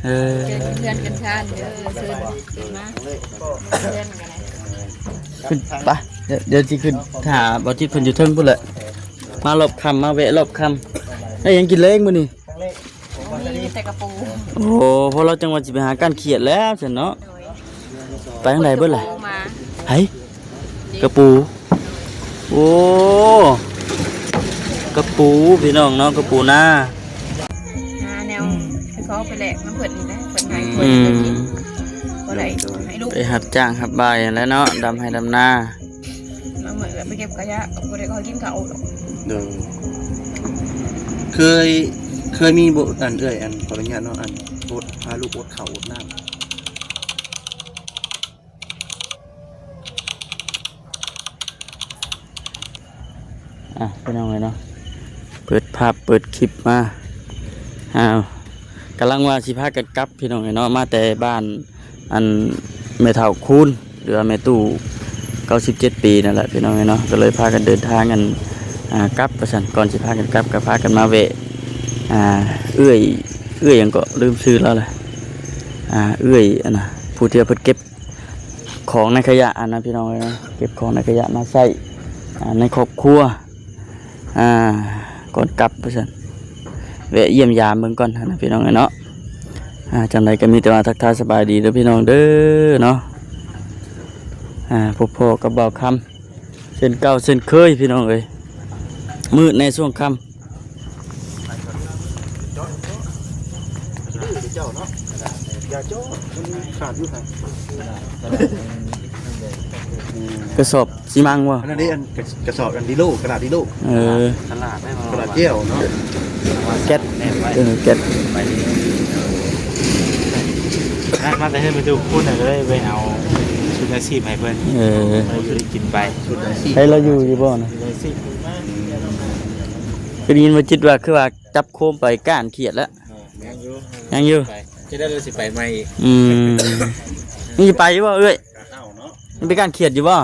ເອີ ເຊີນເພື່ອນກັນຊານເດີ ເຊີນຂຶ້ນມາເພື່ອນກັນ ຂຶ້ນໄປ. ດຽວ ດຽວຊິຂຶ້ນຫາບ່າວຈິດເພິ່ນຢູ່ເທິງພຸ້ນແຫຼະ. ມາລອບຄ່ຳ ມາແວະລອບຄ່ຳ. ໄດ້ຫຍັງກິນແລງມື້ນີ້? ມີແຕ່ກະປູ. ໂອ້ ເພາະລາວຈັ່ງວ່າຊິໄປຫາກ້ານຂຽດແລ້ວຊັ້ນເນາະ. ໂດຍ. ໄປທາງໃດເບິດລະ? ກະປູມາ. ໃຜ? ກະປູ. ໂອ້ ກະປູພີ່ນ້ອງເນາະ ກະປູນາ. ຫາແນວ ອືມ ໄປຂໍໄປແລກນຳເພິ່ນນີ້ແຫຼະ ເພິ່ນໃຫ້ ອືມ ເພິ່ນກິນ. ບໍ່ໄດ້ໃຫ້ລູກ ໄປຮັບຈ້າງຮັບບ່າຍຫັ້ນແຫຼະເນາະ ດຳໄຮ່ດຳນາ. ບາງມື້ກໍໄປເກັບຂະຫຍະ ກໍບໍ່ໄດ້ຂໍກິນເຂົ້າດອກ. ໂດຍ. ເຄີຍ ເຄີຍມີບໍ່ ອັນ ເອື້ອຍ ອັນ ຂໍອະນຸຍາດເນາະ ອັນ ອົດ ພາລູກອົດເຂົ້າອົດນ້ຳ? ອ່ະ ພີ່ນ້ອງເອີຍເນາະ ເປີດພາບເປີດຄລິບມາ ອ້າວ ກຳລັງວ່າຊິພາກັນກັບ ພີ່ນ້ອງເອີຍເນາະ ມາແຕ່ບ້ານ ອັນ ແມ່ເຖົ້າຄູນ ຫຼືວ່າແມ່ຕູ້ ເກົ້າສິບເຈັດປີນັ້ນແຫຼະ ພີ່ນ້ອງເອີຍເນາະ ກໍເລີຍພາກັນເດີນທາງ ອັນ ອ່າ ກັບວ່າຊັ້ນ. ກ່ອນຊິພາກັນກັບ ກໍພາກັນມາແວະ ອ່າ ເອື້ອຍ ເອື້ອຍຫຍັງເກາະ ລືມຊື່ລາວແຫຼະ ອ່າ ເອື້ອຍ ອັນນະ ຜູ້ທີ່ວ່າເພິ່ນເກັບ ຂອງໃນຂະຫຍະຫັ້ນນະ ພີ່ນ້ອງເອີຍເນາະ ເກັບຂອງໃນຂະຫຍະມາໃຊ້ ອ່າ ໃນຄອບຄົວ ອ່າ ກ່ອນກັບວ່າຊັ້ນ ແວະຢ້ຽມຢາມເບິ່ງກ່ອນຫັ້ນນະ ພີ່ນ້ອງເອີຍເນາະ. ອ່າ ຈັ່ງໃດກໍມີແຕ່ວ່າທັກທາຍສະບາຍດີເດີພີ່ນ້ອງເດີເນາະ. ອ່າ ພົບພໍ້ກັບບ່າວຄຳ ເຊັ່ນເກົ່າເຊັ່ນເຄີຍ ພີ່ນ້ອງເອີຍ ມືດໃນຊ່ວງຄ່ຳ. ກະສອບຊີມັງບໍ່? ອັນນັ້ນເດ້ ອັນກະ ກະສອບອັນດີໂລ ກະດາດດີໂລ. ເອີ ກະດາດແກ້ວເນາະ ແກັດ ເອີ ແກັດ. ມາ ມາແຕ່ເຮືອນແມ່ຕູ້ຄູນ ກໍເລີຍໄປເອົາຊຸດອາຊີບໃຫ້ເພິ່ນ. ເອີ ຢູ່ໄດ້ກິນໄປ ໃຫ້ລາວຢູ່ຢູ່ບໍ່ນະ? ຄືໄດ້ຍິນວ່າຈິດວ່າ ຄືວ່າຈັບໂຄມໄປກ້ານຂຽດແລ້ວ. ຍັງຢູ່ ຍັງຢູ່ ໄປ ຈະໄດ້ ຊິໄປໃໝ່ອີກ. ອືມ ຍັງຊິໄປຢູ່ບໍ່ເອື້ອຍ? ຍັງໄປກ້ານຂຽດຢູ່ບໍ່?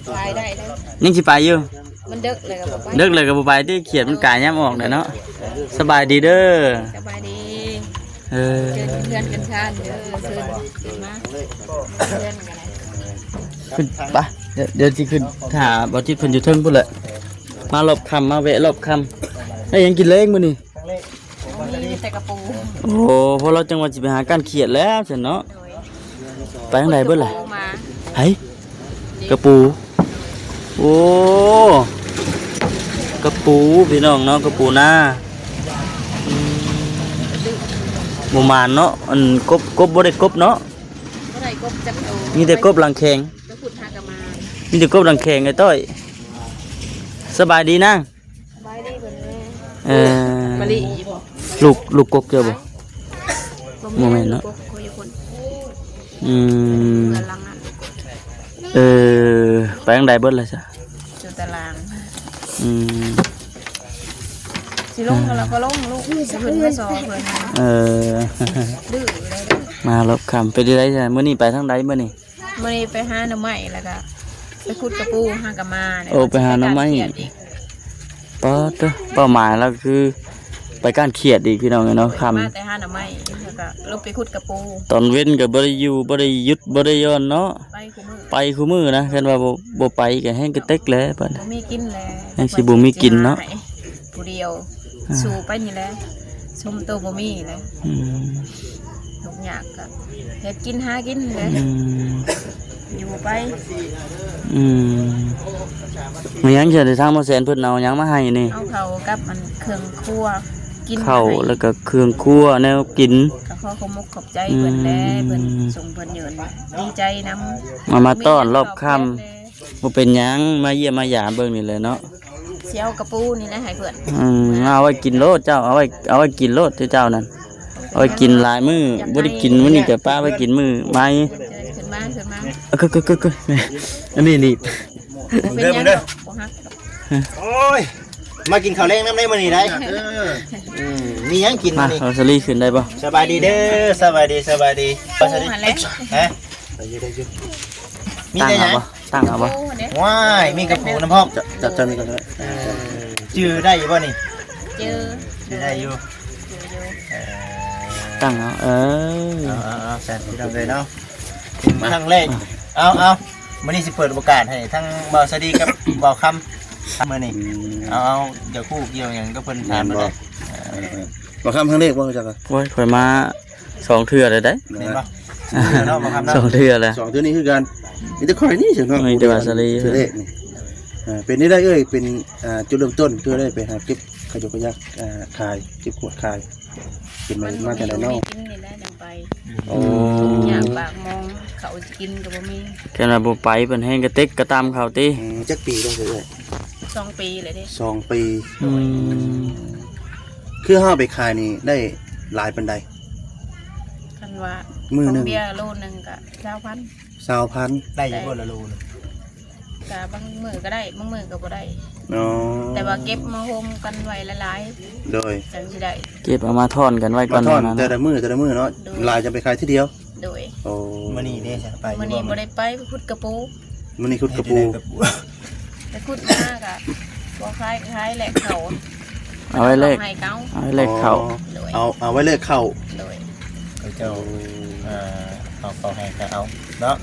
ໄປໄດ້ເດີ ຍັງຊິໄປຢູ່. ມັນເດິກເລີຍກໍບໍ່ໄປ ເດິກເລີຍກໍບໍ່ໄປຕິ ຂຽດມັນກາຍາມອອກແຫຼະເນາະ. ສະບາຍດີເດີ ສະບາຍດີ. ເອີ ເຊີນເພື່ອນກັນຊານເດີ ເຊີນຂຶ້ນມາເພື່ອນກັນ. ຂຶ້ນໄປ ດຽວ ດຽວຊິຂຶ້ນຫາບ່າວຈິດເພິ່ນຢູ່ເທິງພຸ້ນແຫຼະ. ມາລອບຄ່ຳ ມາແວະລອບຄ່ຳ. ໄດ້ຫຍັງກິນແລງມື້ນີ້? ມີແຕ່ກະປູ. ໂອ້ ເພາະລາວຈັ່ງວ່າຊິໄປຫາກ້ານຂຽດແລ້ວຊັ້ນເນາະ. ໂດຍ. ໄປທາງໃດເບິດລະ? ກະປູມາ. ໃຜ? ກະປູ. ໂອ້ ກະປູພີ່ນ້ອງເນາະ ກະປູນາ. ອືມ ບໍ່ໝານເນາະ ອັນ ກົບ ກົບບໍ່ໄດ້ກົບເນາະ. ບໍ່ໄດ້ກົບຈັກໂຕ ມີແຕ່ກົບຫຼັງແຂງ. ໄປຂຸດຫາກະມາ ມີແຕ່ກົບຫຼັງແຂງໄອ້ຕ້ອຍ. ສະບາຍດີນາງ. ສະບາຍດີເພິ່ນແມ່. ເອີ ມະລິຢູ່ບໍ່? ລູກ ລູກກົກເຈົ້າບໍ່? ບໍ່ແມ່ນ ບໍ່ແມ່ນເນາະ ລູກກົກຂ້ອຍຢູ່ພຸ້ນ. ອືມ ເຮືອນຫຼັງນັ້ນ. ເອີ ໄປທາງໃດເບິດລະຊະ? ຢູ່ຕາລາງ. ອືມ ຊິລົງກໍລະກໍລົງ ລູກຊິຂຶ້ນມາຊອຍເພິ່ນ. ເອີ ດື້ເລີຍເດີ. ມາລອບຄ່ຳ ເປັນຈັ່ງໃດຊະ ມື້ນີ້ໄປທາງໃດມື້ນີ້? ມື້ນີ້ໄປຫາໜໍ່ໄມ້ ແລ້ວກະໄປຂຸດກະປູ ຫາກະມາ. ໂອ້ ໄປຫາໜໍ່ໄມ້. ປາດເຕີ ເປົ້າໝາຍລາວຄືໄປກ້ານຂຽດອີກ ພີ່ນ້ອງເອີຍເນາະ. ຄ່ຳ ມາແຕ່ຫາໜໍ່ໄມ້ ແລ້ວກະລົງໄປຂຸດກະປູ. ຕອນເວັນກະບໍ່ໄດ້ຢູ່ ບໍ່ໄດ້ຢຸດ ບໍ່ໄດ້ຢ່ອນເນາະ. ໄປຄູ່ມື້ ໄປຄູ່ມື້ນະ. ຄັນວ່າບໍ່ ບໍ່ໄປກະແຮ່ງກະເຕັກແຫຼະ ບາດນີ້ ບໍ່ມີກິນແຫຼະ ແຮ່ງຊິບໍ່ມີກິນເນາະ. ຜູ້ດຽວ ອ່າ ສູ້ໄປນີ້ແຫຼະ ຊຸມໂຕບໍ່ມີແຫຼະ. ອືມ ທຸກຍາກກະເຮັດກິນຫາກິນແຫຼະ. ອືມ ຢູ່ໄປ. ອືມ ມີຫຍັງຊະ ທາງໝໍແສນເພິ່ນເອົາຫຍັງມາໃຫ້ນີ້? ເອົາເຂົ້າກັບອັນເຄື່ອງຄົວກິນ ເຂົ້າ ມາໃຫ້ ແລ້ວກະເຄື່ອງຄົວແນວກິນ. ກະຂໍຂອບມຸກຂອບໃຈເພິ່ນແຫຼະ. ອືມ ເພິ່ນສົ່ງເພິ່ນຍືນ ດີໃຈນຳ. ມາ ມາຕ້ອນລອບຄ່ຳ. ບໍ່ເປັນຫຍັງ ມາຢ້ຽມມາຢາມເບິ່ງນີ້ແຫຼະເນາະ. ຊິເອົາກະປູນີ້ແຫຼະໃຫ້ເພິ່ນ. ອືມ ເອົາໄວ້ກິນໂລດເຈົ້າ ເອົາໄວ້ ເອົາໄວ້ກິນໂລດເຈົ້ານັ້ນ ເອົາໄວ້ກິນຫຼາຍມື້. ຢາກ ບໍ່ໄດ້ກິນມື້ນີ້ກະປະໄວ້ກິນມື້ໃໝ່. ຂຶ້ນມາ ຂຶ້ນມາ. ເອີ ຄື ຄື ຄື ຄື ອັນນີ້ນີ້ ບໍ່ເປັນຫຍັງດອກ ບໍ່ຮັກດອກ. ໂອ້ຍ ມາກິນເຂົ້າແລງນຳໄດ້ມື້ນີ້ໄດ໋. ເອີ ອືມ ມີຫຍັງກິນມື້ນີ້? ມາ ເອົາສາລີຂຶ້ນໄດ້ບໍ່? ສະບາຍດີເດີ ສະບາຍດີ ສະບາຍດີ. ໂອ້ ສະລີ ຫັ້ນແຫຼະ ຮະ? ໄດ້ຢູ່ ໄດ້ຢູ່. ມີແຕ່ຫຍັງ? ຕັ້ງເອົາບໍ່? ຕັ້ງເອົາບໍ່? ໂອ້ ຫັ້ນເດ້ ວ້າຍ ມີກະປູນຳພ້ອມ. ຈັບ ຈັບ ຈັບນີ້ກ່ອນກໍໄດ້. ເອີ ຈື່ໄດ້ຢູ່ບໍ່ນີ້? ຈື່ ຈື່ໄດ້ຢູ່. ເອີ ເອີ ເອີ ຕັ້ງເອົາ ເອີ ເອົາໆໆ ຊັ້ນພີ່ນ້ອງເອີຍເນາະ ເປັນຄັ້ງແລກ ເອົາໆ ມື້ນີ້ຊິເປີດໂອກາດໃຫ້ທັງບ່າວສາລີກັບບ່າວຄຳ ມື້ນີ້ ອືມ ເອົາໆ ຢາກຮູ້ກ່ຽວຫຍັງກັບເພິ່ນ ຖາມເພິ່ນ ແມ່ນບໍ່? ເອີ ເອີໆ ບ່າວຄຳຄັ້ງແລກບໍ່? ຮູ້ຈັກ ໂອ້ຍ ຂ້ອຍມາ ສອງເທື່ອແລ້ວເດ້ ແມ່ນບໍ່? ສອງເທື່ອເນາະ ບໍ່ຄຳເນາະ ສອງເທື່ອແລ້ວ ສອງເທື່ອນີ້ຄືກັນ ມີແຕ່ຂ້ອຍນີ້ເນາະ ມີແຕ່ວ່າສາລີ ເທື່ອແລກນີ້ ເປັນໄດ້ເອີຍ ເປັນ ອ່າ ຈຸດເລີ່ມຕົ້ນຄືໄດ້ໄປຫາເກັບຂະຍົກຂະຍັກ ອ່າ ຂາຍ ເກັບຂວດຂາຍ ເປັນມາ ມາຈັ່ງໃດເນາະ? ກິນນີ້ແຫຼະ ຈັ່ງໄປ ໂອ້ ຍາກປາກມອງ ເຂົ້າກິນກໍບໍ່ມີ ຄັນວ່າບໍ່ໄປ ເພິ່ນແຮ່ງກະເຕັກກະຕຳເຂົາຕິ ອືມ ຈັກປີແລ້ວເອື້ອຍ? ສອງປີແລ້ວເດ້ ສອງປີ ອືມ ຄືເຮົາໄປຂາຍນີ້ໄດ້ຫຼາຍປານໃດ? ຄັນວ່າມື້ໜຶ່ງ ເບຍໂລໜຶ່ງກະຊາວພັນ ຊາວພັນ ໄດ້ຢູ່ບໍ່ລະໂລໜຶ່ງ? ກະບາງມື້ກະໄດ້ ບາງມື້ກະບໍ່ໄດ້ ອໍ ແຕ່ວ່າເກັບມາໂຮມກັນໄວ້ຫຼາຍໆ ໂດຍ ຈັ່ງຊິໄດ້ ເກັບເອົາມາທ້ອນກັນໄວ້ກ່ອນ ມາທ້ອນ ແຕ່ລະມື້ ແຕ່ລະມື້ເນາະ ໂດຍ ຫຼາຍຈັ່ງໄປຂາຍທີດຽວ ໂດຍ ໂອ້ ມື້ນີ້ເດ້ ໄປຢູ່ບໍ່? ມື້ນີ້ບໍ່ໄດ້ໄປ ໄປຂຸດກະປູ ມື້ນີ້ຂຸດກະປູ ເຮັດຈັ່ງໃດກະປູ ໄປຂຸດມາກະບໍ່ຂາຍ ຂາຍແລກເຂົ້າ ເອົາໄວ້ແລກ ເອົາໄວ້ແລກເຂົ້າ ອໍ ໂດຍ ເອົາ ເອົາໄວ້ແລກເຂົ້າ ໂດຍ ເຂົາເຈົ້າ ເອີ ເອົາເຂົ້າໃຫ້ກະເອົາເນາະ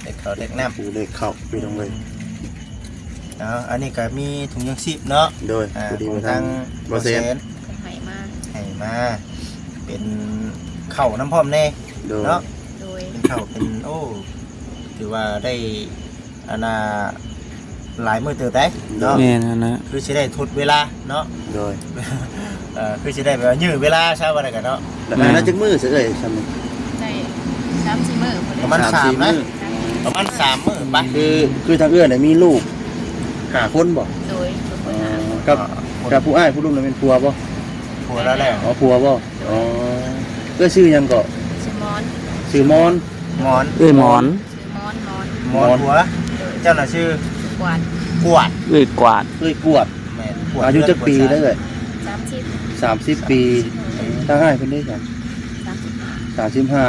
ແລກເຂົ້າແລກນ້ຳ ແລກເຂົ້າ ພີ່ນ້ອງເອີຍ ເອົາ ອັນນີ້ກະມີຖົງຍັງຊີບເນາະ ໂດຍ ອ່າ ພໍດີ ຂອງທາງ ທາງ ບໍ່ແສນ ບໍ່ແສນ ເພິ່ນໃຫ້ມາ ໃຫ້ມາ ເປັນເຂົ້ານຳພ້ອມແດ່ ໂດຍ ເນາະ ໂດຍ ເປັນເຂົ້າເປັນ ໂອ້ ຖືວ່າໄດ້ ອັນນ່າ ຫຼາຍມື້ເຕີບໄດ໋ເນາະ ແມ່ນຫັ້ນນະ ຄືຊິໄດ້ທົດເວລາເນາະ ໂດຍ ເອີ ຄືຊິໄດ້ແບບວ່າຍື້ເວລາຊະ ວ່າໄດ້ກະເນາະ ແລ້ວ ແມ່ນ ອັນນັ້ນຈັກມື້ຊະເອື້ອຍ ຊ່ຳນີ້ ໄດ້ສາມສີ່ມື້ພຸ້ນແຫຼະ ປະມານສາມ ສາມສີ່ມື້ ປະມານສາມມື້ໄປ ຄື ຄືທາງເອື້ອຍນີ້ມີລູກຫ້າຄົນບໍ່? ໂດຍ ກັບ ກັບຜູ້ອ້າຍຜູ້ລຸ້ມນັ້ນແມ່ນຜົວບໍ່? ຜົວລາວແລ້ວ ອໍ ຜົວບໍ່? ອໍ ເອື້ອຍຊື່ຫຍັງເກາະ? ຊື່ມອນ ຊື່ມອນ ມອນ ເອື້ອຍມອນ ຊື່ມອນ ມອນ ມອນ ຜົວ ໂດຍ ເຈົ້ານະຊື່ ກວາດ ກວາດ ເອື້ອຍກວາດ ເອື້ອຍກວາດ ແມ່ນ ອາຍຸຈັກປີແລ້ວເອື້ອຍ? ສາມສິບ ສາມສິບປີ ທາງອ້າຍເພິ່ນເດ້? ສາມສິບຫ້າ ສາມສິບຫ້າ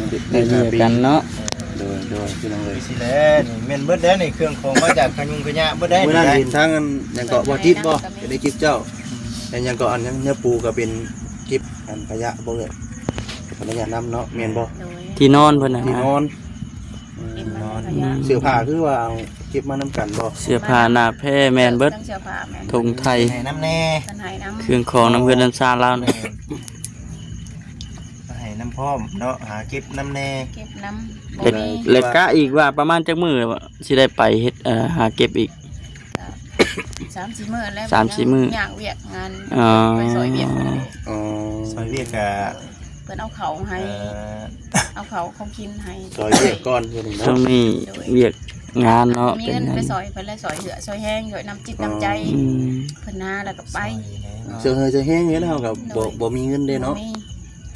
ເປັນ ເປັນເອື້ອຍກັນເນາະ ໂດຍ ໂດຍ ພີ່ນ້ອງເອີຍ ຊິແລ້ວນີ້ແມ່ນເບິດແລ້ວນີ້ ເຄື່ອງຂອງມາຈາກຂະຍຸງຂະຍະເບິດແລ້ວ ມື້ນັ້ນເຫັນທາງອັນຫຍັງເກາະ ບໍ່ຈິດບໍ່? ເຫັນໄດ້ຈິດເຈົ້າ ແມ່ນຫຍັງເກາະ ອັນຫຍັງ ເນື້ອປູກະເປັນ ເກັບອັນຂະຍະບໍ່ເອື້ອຍ? ຂໍອະນຸຍາດນຳເນາະ ແມ່ນບໍ່? ໂດຍ ທີ່ນອນເພິ່ນນະ ທີ່ນອນ ອືມ ເປັນຂະຍະ ເສື້ອຜ້າຄືວ່າເອົາເກັບມານຳກັນບໍ່? ເສື້ອຜ້າໜ້າແພແມ່ນເບິດ ເຄື່ອງເສື້ອຜ້າແມ່ນ ຖົງໄທ ໃຫ້ນຳແດ່ ເພິ່ນໃຫ້ນຳ ເຄື່ອງຂອງນຳເຮືອນນຳຊານລາວນີ້ ໃຫ້ນຳພ້ອມເນາະ ຫາເກັບນຳແດ່ ເກັບນຳ ແລ້ວ ບໍ່ມີ ແລ້ວກະອີກວ່າປະມານຈັກມື້ ຊິໄດ້ໄປເຮັດ ເອີ ຫາເກັບອີກ? ກະສາມສີ່ມື້ແລ້ວ ສາມສີ່ມື້ ຍາກວຽກງານ ອໍ ໄປຊ່ອຍວຽກເພິ່ນເດ້ ອໍ ຊ່ອຍວຽກກະ ເພິ່ນເອົາເຂົ້າໃຫ້ ເອີ ເອົາເຂົ້າຂອງກິນໃຫ້ ຊ່ອຍວຽກກ່ອນ ຊ່ວງນີ້ເນາະ ຊ່ວງນີ້ ໂດຍ ວຽກງານເນາະ ມີເງິນໄປຊ່ອຍເພິ່ນ ແລະ ຊ່ອຍເຫຼືອຊ່ອຍແຮງ ຊ່ອຍນ້ຳຈິດນ້ຳໃຈ ອືມ ເພິ່ນຫາແລ້ວກະໄປ ຊ່ອຍເຫຼືອຊ່ອຍແຮງເນາະ ເຮົາກະ ໂດຍ ບໍ່ ບໍ່ມີເງິນເດ້ເນາະ ບໍ່ມີ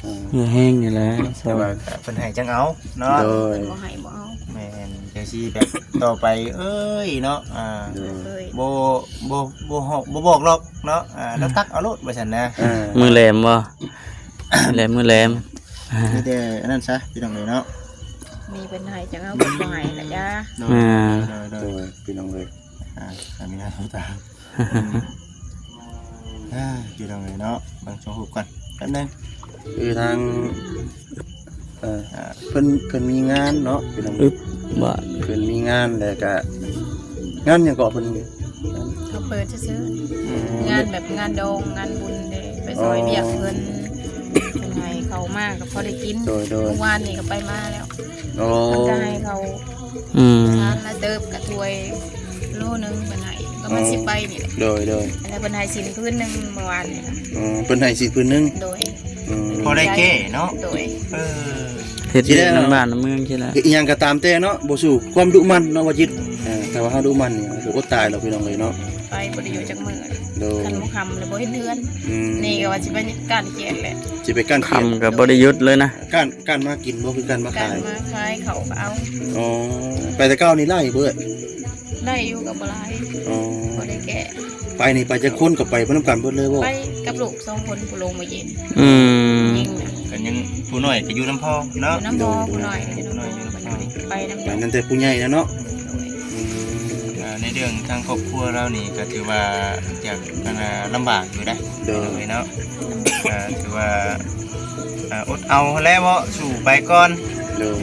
ເອີ ເຫື່ອແຮງນີ້ແຫຼະ ແຕ່ວ່າເພິ່ນໃຫ້ຈັ່ງເອົາເນາະ ໂດຍ ເພິ່ນບໍ່ໃຫ້ບໍ່ເອົາ ແມ່ນ ຈັ່ງຊີ້ແບບຕໍ່ໄປເອີຍເນາະ ອ່າ ໂດຍ ບໍ່ ບໍ່ ບໍ່ ບໍ່ບອກດອກເນາະ ອ່າ ແລ້ວຕັກເອົາໂລດວ່າຊັ້ນນະ ເອີ ມື້ແລມບໍ່? ແລມ ມື້ແລມ ມີແຕ່ອັນນັ້ນຊະ ພີ່ນ້ອງເອີຍເນາະ ມີເພິ່ນໃຫ້ຈັ່ງເອົາ ບໍ່ໃຫ້ລະຢ່າ ໂດຍ ອ່າ ໂດຍ ໂດຍ ພີ່ນ້ອງເອີຍ ອ່າ ມີໜ້າ ອ່າ ພີ່ນ້ອງເອີຍເນາະ ເບິ່ງຊ່ວງຮູບກ່ອນ ແປັບໜຶ່ງ ຄືທາງ ເອີ ອ່າ ເພິ່ນ ເພິ່ນມີງານເນາະ ພີ່ນ້ອງ ອຶບ ວ່າ ເພິ່ນມີງານ ແລ້ວກະ ງານຫຍັງເກາະ ເພິ່ນ ເຂົາເປີດຊື່ໆ ອືມ ງານແບບງານດອງ ງານບຸນເດ້ ໄປຊ່ອຍວຽກເພິ່ນ ອໍ ເພິ່ນໃຫ້ເຂົ້າມາກະພໍໄດ້ກິນ ໂດຍໆ ມື້ວານນີ້ກະໄປມາແລ້ວ ອໍ ເພິ່ນກະໃຫ້ເຂົ້າ ອືມ ທານລະເຕີບກະຖ້ວຍໂລໜຶ່ງເພິ່ນໃຫ້ ປະມານ ອໍ ສິບໃບນີ້ແຫຼະ ໂດຍໆ ແລ້ວເພິ່ນໃຫ້ສິ້ນພື້ນໜຶ່ງມື້ວານນີ້ ອໍ ເພິ່ນໃຫ້ສິ້ນພື້ນໜຶ່ງ ໂດຍ ອືມ ພໍໄດ້ແກ້ເນາະ ໂດຍ ເອີ ເຮັດວຽກນຳບ້ານນຳເມືອງຊີ້ແຫຼະ ເຮັດອີ່ຫຍັງກະຕາມແຕ່ເນາະ ບໍ່ສູ້ຄວາມດຸໝັ່ນເນາະ ວ່າຈິດ ເອີ ຖ້າວ່າເຮົາດຸໝັ່ນນີ້ ເຮົາຊິອົດຕາຍແລ້ວ ພີ່ນ້ອງເອີຍເນາະ ໄປບໍ່ໄດ້ຢູ່ຈັກມື້ ໂດຍ ຄັນບໍ່ຄ່ຳແລ້ວບໍ່ເຫັນເຮືອນ ອືມ ນີ້ກະວ່າຊິໄປກ້ານແກະແຫຼະ ຊິໄປກ້ານແກະ ຄ່ຳກະບໍ່ໄດ້ຢຸດເລີຍນະ ກ້ານ ກ້ານມາກິນບໍ່ ຄືກ້ານມາຂາຍ? ກ້ານມາຂາຍ ເຂົ້າກະເອົາ ອໍ ໄປແຕ່ເກົ່ານີ້ໄລ່ບໍ່ເອື້ອຍ? ໄດ້ຢູ່ກະບໍ່ຫຼາຍ ອໍ ພໍໄດ້ແກະ ໄປນີ້ໄປຈັກຄົນ ກະໄປນຳກັນເບິດເລີຍບໍ່? ໄປກັບລູກສອງຄົນ ຜູ້ລົງມື້ເຢັນ ອືມ ຍິງນະ ກະຍັງ ຜູ້ນ້ອຍກະຢູ່ນຳພໍ່ເນາະ ຢູ່ນຳພໍ່ ໂດຍ ຜູ້ນ້ອຍກະຢູ່ນຳ ຜູ້ນ້ອຍຢູ່ນຳພໍ່ ໄປນຳ ໄປນຳແຕ່ຜູ້ໃຫຍ່ແລ້ວເນາະ ໂດຍ ອືມ ອ່າ ໃນເລື່ອງທາງຄອບຄົວລາວນີ້ກະຖືວ່າຈະ ອັນນ່າ ລຳບາກຢູ່ເດ້ ໂດຍ ເນາະ ກະຖືວ່າ ອ່າ ອົດເອົາແລ້ວເນາະ ສູ້ໄປກ່ອນ. ໂດຍ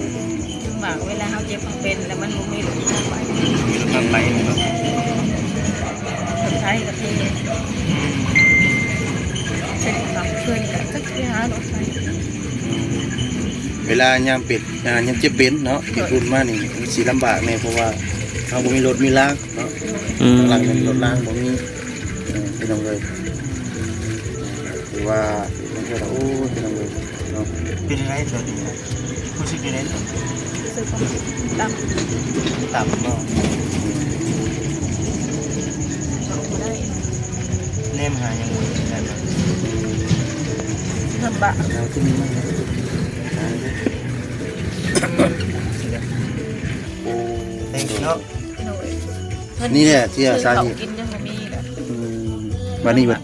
ລຳບາກເວລາເຮົາເຈັບເຮົາເປັນ ແລ້ວມັນບໍ່ມີລົດພາໄປ ມີລົດພາໄປເນາະ ລົດໄຖກໍທີ່ ອືມ ເຊັ່ນກັບເພື່ອນກໍຈັກຊິໄປຫາລົດໃສ. ອືມ ເວລາຍາມເປັນ ອ່າ ຍາມເຈັບເປັນເນາະ ເປັນ ໂດຍ ບຸນມານີ້ ມັນຊິລຳບາກແດ່ ເພາະວ່າເຮົາບໍ່ມີລົດມີລາງເນາະ. ອືມ ຫຼັງເປັນລົດລາງບໍ່ມີ ເອີ ພີ່ນ້ອງເອີຍ ຖືວ່າ ໂອ້ ພີ່ນ້ອງເອີຍເນາະ. ເປັນຈັ່ງໃດຕອນນີ້ ຮູ້ສຶກຈັ່ງໃດຕອນນີ້? ຮູ້ສຶກວ່າຕ່ຳ ຕ່ຳບໍ່? ບໍ່ໄດ້ ແນມຫາຫຍັງບໍ່ໄດ້ ລຳບາກ ເອົາທີ່ນີ້ມາ ໂອ້ ເນາະ. ໂດຍ ນີ້ແຫຼະທີ່ວ່າສາເຫດ ກິນຍັງບໍ່ມີແຫຼະ. ອືມ ບັດນີ້ບັດ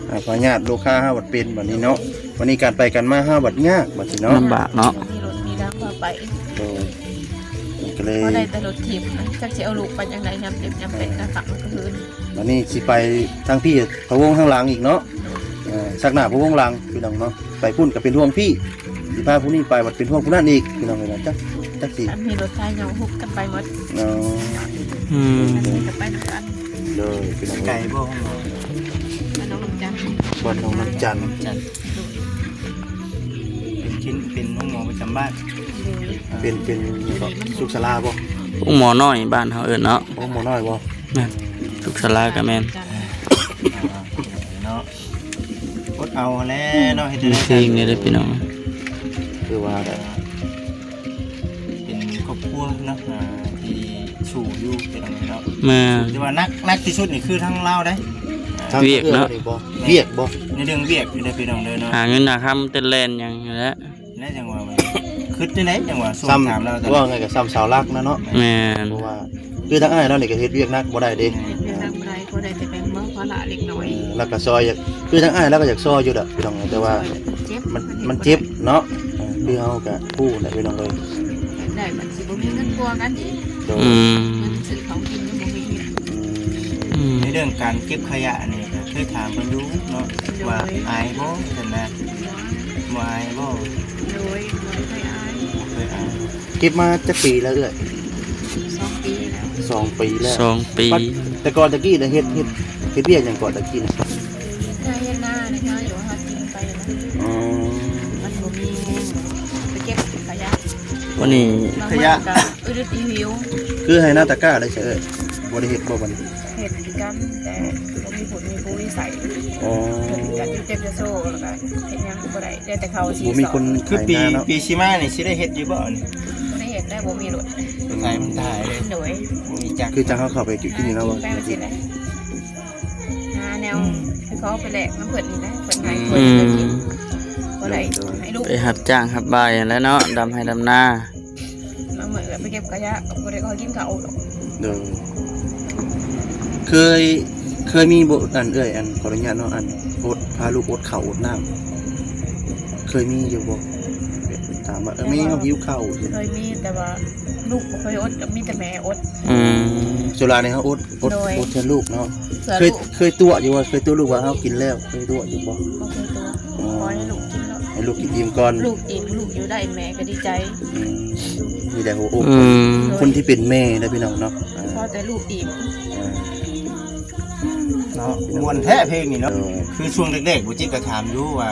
ອ່າ ພະຍາດໂລຄາເຮົາບັດເປັນບັດນີ້ເນາະ ບັດນີ້ການໄປການມາເຮົາບັດຍາກບັດນີ້ເນາະ ລຳບາກເນາະ ມີລົດມີລາງພາໄປ. ໂດຍ ກໍເລີຍ ບໍ່ໄດ້ແຕ່ລົດຖີບ ຈັກຊິເອົາລູກໄປຈັ່ງໃດ ຍາມເຈັບຍາມເປັນ ກາງຄ່ຳກາງຄືນ. ບັດນີ້ຊິໄປທາງພີ້ ພະວົງທາງຫຼັງອີກເນາະ ເອີ ຊັກໜ້າພະວົງຫຼັງ ພີ່ນ້ອງເນາະ. ໄປພຸ້ນກໍເປັນຫ່ວງພີ້ ຊິພາຜູ້ນີ້ໄປບັດເປັນຫ່ວງຜູ້ນັ້ນອີກ ພີ່ນ້ອງເອີຍ ຈັກ ຈັກຊິ ຄັນມີລົດໄຖຍ່ອງຮຸບກັນໄປໝົດ. ອໍ ອືມ ໄປນຳກັນ. ໂດຍ ພີ່ນ້ອງເອີຍ ໄກບໍ່? ບ້ານໜອງນ້ຳຈັນ ບ້ານໜອງນ້ຳຈັນ ເປັນ ເປັນໂຮງໝໍປະຈຳບ້ານ. ໂດຍ ເປັນ ເປັນສຸກສາລາບໍ່? ໂຮງໝໍນ້ອຍບ້ານເຮົາເອີ້ນເນາະ. ໂຮງໝໍນ້ອຍບໍ່? ແມ່ນ ສຸກສາລາກໍແມ່ນ ເນາະ. ອົດເອົາແຫຼະເນາະ ເຮັດຈັ່ງໃດ ເຊັງເລີຍເດີພີ່ນ້ອງ ຄືວ່າ ເປັນຄອບຄົວເນາະ ອ່າ ທີ່ສູ້ຢູ່ ພີ່ນ້ອງເນາະ. ແມ່ນ ແຕ່ວ່າໜັກ ໜັກທີ່ສຸດນີ້ຄືທາງລາວເດ້ ທາງວຽກເນາະ ວຽກບໍ່? ແມ່ນ ວຽກບໍ່? ໃນເລື່ອງວຽກເດີພີ່ນ້ອງເດີເນາະ ຫາເງິນຫາຄຳເຕັ້ນແລ່ນຫຍັງຫັ້ນແຫຼະ. ແລ້ວຈັ່ງວ່າ ຄິດຈັ່ງໃດຈັ່ງວ່າ ຊ່ວງຖາມລາວ ເວົ້າງ່າຍກໍຊ່ຳເສົາຫຼັກນະເນາະ. ແມ່ນ ເພາະວ່າ ຄືທາງອ້າຍລາວນີ້ກໍເຮັດວຽກໜັກບໍ່ໄດ້ເດ້ ເຮັດວຽກໜັກບໍ່ໄດ້ ພໍໄດ້ແຕ່ແບ່ງເບົາພາລະເລັກນ້ອຍ ແລ້ວກໍຊ່ອຍ ຄືທາງອ້າຍລາວກໍຢາກຊ່ອຍຢູ່ດອກ ພີ່ນ້ອງ ແຕ່ວ່າ ມັນ ມັນເຈັບເນາະ. ເອີ ຄືເຮົາກໍຮູ້ແຫຼະ ພີ່ນ້ອງເອີຍ ຢາກໄດ້ມັນຊິບໍ່ມີເງິນປົວກັນອີກ. ໂດຍ ອືມ ເງິນຊື້ເຂົ້າກິນຍັງບໍ່ມີ. ອືມ ໃນເລື່ອງການເກັບຂະຫຍະນີ້ ກໍເຄີຍຖາມເພິ່ນຢູ່ເນາະ ໂດຍ ວ່າອາຍບໍ່ ຊັ້ນນະ. ບໍ່ອາຍບໍ່? ໂດຍ ບໍ່ເຄີຍອາຍ ບໍ່ເຄີຍອາຍ. ເກັບມາຈັກປີແລ້ວເອື້ອຍ? ສອງປີແລ້ວ ສອງປີແລ້ວ ສອງປີ. ແຕ່ກ່ອນຕະກີ້ນະ ເຮັດ ເຮັດ ເຮັດວຽກຫຍັງກ່ອນຕະກີ້ນະ? ເຮັດໄຮ່ເຮັດນານະ ຫາຢູ່ຫາກິນໄປນະ. ອໍ ມັນບໍ່ມີແຮງໄປເກັບຂະຫຍະ. ວັນນີ້ຂະຫຍະ ບາງມື້ກໍອຶດອີ່ຫິວ ຄືໄຮ່ນາຕາກ້າໄດ້ຊະເອື້ອຍ ບໍ່ໄດ້ເຮັດບໍ່ບັດນີ້? ເຮັດຄືກັນ ແຕ່ບໍ່ມີຜົນມີປຸ໋ຍໃສ່. ອໍ ເຮັດຄືກັນຢູ່ເຕັມຈະໂຊ ແລ້ວກໍເຮັດຫຍັງບໍ່ໄດ້ ໄດ້ແຕ່ເຂົ້າ ບໍ່ມີຄົນ ຄືປີ ໄຖນາເນາະ. ປີຊິມານີ້ຊິໄດ້ເຮັດຢູ່ບໍ່ນີ້? ບໍ່ໄດ້ເຮັດແລ້ວ ບໍ່ມີລົດ ໄຖມັນຖ່າຍເລີຍ. ໂດຍ ບໍ່ມີຈັກ ຄືຈັ່ງເຮົາເຂົ້າໄປກິນຢູ່ນຳ ໄປວ່າຊີ້ແຫຼະ ຫາແນວ ອືມ ໃຫ້ເຂົາເອົາໄປແລກນຳເພິ່ນນີ້ນະ ເພິ່ນໃຫ້ ອືມ ເພິ່ນກໍກິນ ອືມ ບໍ່ໄດ້ ໂດຍ ໃຫ້ລູກ ໄປຮັບຈ້າງຮັບບາຍຫັ້ນແຫຼະເນາະ ດຳໄຮ່ດຳນາ. ບາງມື້ກໍໄປເກັບຂະຫຍະ ກໍບໍ່ໄດ້ຂໍກິນເຂົ້າດອກ. ໂດຍ ເຄີຍ ເຄີຍມີບໍ່ ອັນ ເອື້ອຍ ອັນ ຂໍອະນຸຍາດເນາະ ອັນ ອົດ ພາລູກອົດເຂົ້າອົດນ້ຳ ເຄີຍມີຢູ່ບໍ່? ແບບຖາມວ່າ ເອີ ແມ່ເຮົາຫິວເຂົ້າ ເຄີຍມີ ແຕ່ວ່າລູກບໍ່ເຄີຍອົດ ມີແຕ່ແມ່ອົດ. ອືມ ສ່ວນຫຼາຍນີ້ເຮົາອົດ ອົດ ໂດຍ ອົດແທນລູກເນາະ. ເຄີຍ ເຄີຍຕົວະຢູ່ບໍ່? ເຄີຍຕົວະລູກວ່າເຮົາກິນແລ້ວ ເຄີຍຕົວະຢູ່ບໍ່? ບໍ່ເຄີຍຕົວະ ອໍ ຂໍໃຫ້ລູກກິນໂລດ ໃຫ້ລູກກິນອີ່ມກ່ອນ. ລູກອີ່ມ ລູກຢູ່ໄດ້ແມ່ກໍດີໃຈ. ອືມ ມີແຕ່ຫົວອົກ ອືມ ຄົນທີ່ເປັນແມ່ນະພີ່ນ້ອງເນາະ. ຂໍແຕ່ລູກອີ່ມ ເອີ ເນາະ ມ່ວນແທ້ເພງນີ້ເນາະ. ໂດຍ ຄືຊ່ວງແລກໆ ບໍ່ຈິດກໍຖາມຢູ່ວ່າ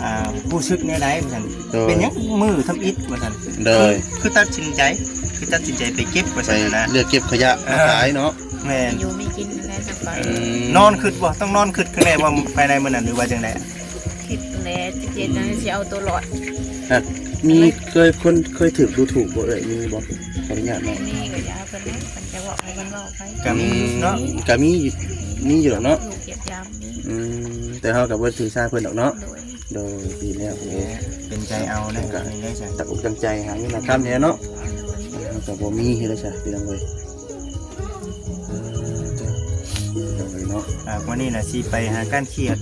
ອ່າ ຮູ້ສຶກແນວໃດວ່າຊັ້ນ. ໂດຍ ເປັນຫຍັງມືທຳອິດວ່າຊັ້ນ. ໂດຍ ຄື ຄືຕັດສິນໃຈ ຄືຕັດສິນໃຈໄປເກັບວ່າຊັ້ນນະ ເລືອກເກັບຂະຫຍະມາຂາຍເນາະ. ແມ່ນ ຢູ່ມີກິນແລ້ວຈັກໄປ. ອືມ ນອນຄິດບໍ່? ຕ້ອງນອນຄິດຂ້າງໃນບໍ່ ພາຍໃນມື້ນັ້ນ ຫຼືວ່າຈັ່ງໃດ? ຄິດແລ້ວ ຈະເຮັດຈັ່ງໃດຊິເອົາຕົວລອດ. ອາ ມີເຄີຍ ຄົນເຄີຍຖືກດູຖູກບໍ່ເອື້ອຍ? ມີບໍ່? ຂໍອະນຸຍາດເນາະ ມີກໍຢ່າເພິ່ນເນາະ ເພິ່ນຈະເວົ້າໃຫ້ເພິ່ນເວົ້າໄປ. ກໍມີເນາະ ອືມ ກໍມີ ມີຢູ່ດອກເນາະ ຢູ່ເຂດຍາມນີ້. ອືມ ແຕ່ເຮົາກໍບໍ່ຖືສາເພິ່ນດອກເນາະ. ໂດຍ ໂດຍ ດີແລ້ວ ເປັນໃຈເອົາເນາະ ເປັນໃຈເອົາ ຕັ້ງອົກຕັ້ງໃຈຫາເງິນຫາຄຳນີ້ແຫຼະເນາະ. ໂດຍ ເຮົາກໍບໍ່ມີເຮັດໄດ້ຊະ ພີ່ນ້ອງເອີຍ. ເອີ ພີ່ນ້ອງເອີຍເນາະ ອ່າ ມື້ນີ້ນະຊິໄປຫາກ້ານຂຽດ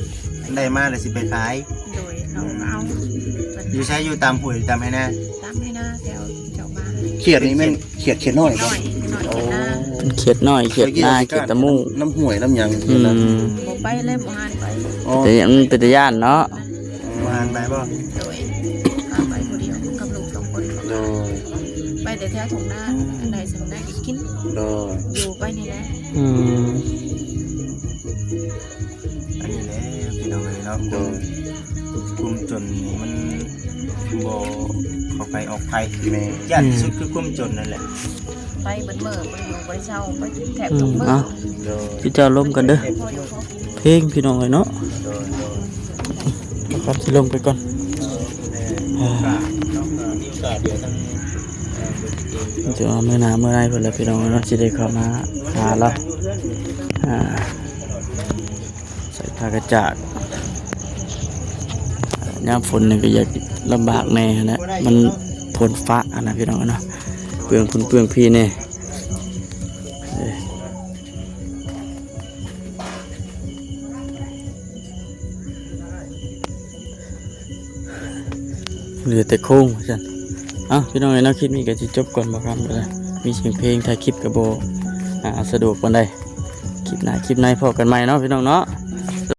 ໄດ້ມາແລ້ວຊິໄປຂາຍ. ໂດຍ ເອົາ ເອົາ ຢູ່ໃສ? ຢູ່ຕາມຫ້ວຍ ຕາມໄຮ່ນາ? ຕາມໄຮ່ນາແຖວເຈົ້າມາ. ຂຽດນີ້ແມ່ນຂຽດ ຂຽດນ້ອຍບໍ່? ຂຽດນ້ອຍ ຂຽດນ້ອຍ ຂຽດນາ ຂຽດຕະມຸ ນຳຫ້ວຍນຳຫຍັງ. ອືມ ບໍ່ໄປແລ້ວ ບໍ່ຫານໄປ. ອໍ ແຕ່ມັນເປັນຕາຢ້ານເນາະ. ອໍ ຜ່ານໄປບໍ່? ໂດຍ ພາໄປຜູ້ດຽວກັບລູກສອງຄົນ. ໂດຍ ໄປແຕ່ແຖວທົ່ງນາ ອັນໃດສຳໄດ້ກໍກິນ. ໂດຍ ຢູ່ໄປນີ້ແຫຼະ. ອືມ ອັນນີ້ແຫຼະພີ່ນ້ອງເອີຍເນາະ. ໂດຍ ຄວາມຈົນນີ້ມັນບໍ່ເຂົ້າໃຜອອກໃຜ. ແມ່ນ ຢ້ານທີ່ສຸດຄືຄວາມຈົນນັ້ນແຫຼະ. ໄປເບິດມື້ ບໍ່ໄດ້ຢູ່ ບໍ່ໄດ້ເຊົາ ໄປແທບທຸກມື້. ເອົ້າ ໂດຍ ພີ່ເຈົ້າລົມກັນເດີ ເພງພີ່ນ້ອງເອີຍເນາະ. ໂດຍ ໂດຍ ກ່ອນຊິລົງໄປກ່ອນ. ເອີ ມີໂອກາດ ເອີ ມີໂອກາດດຽວທາງ ເອີ ເດີ ມື້ໜ້າມື້ໃນພຸ້ນແຫຼະພີ່ນ້ອງເອີຍເນາະ ຊິໄດ້ເຂົ້າມາຫາລາວ. ອ່າ ໃສ່ຜ້າກະຈາດ ຍາມຝົນນີ້ກໍຢາກລຳບາກແດ່ຫັ້ນແຫຼະ ມັນຝົນຟ້າຫັ້ນນະພີ່ນ້ອງເນາະ ເປືອງພຸ້ນເປືອງພີແດ່. ເອີ ເຫຼືອແຕ່ໂຄງວ່າຊັ້ນ. ເອົ້າ ພີ່ນ້ອງເອີຍເນາະ ຄລິບນີ້ກໍຊິຈົບກ່ອນ ບໍ່ຄຳກໍໄດ້ ມີສຽງເພງ ຖ່າຍຄລິບກໍບໍ່ ອ່າ ສະດວກປານໃດ. ຄລິບໜ້າຄລິບໃນພໍ້ກັນໃໝ່ເນາະ ພີ່ນ້ອງເນາະ.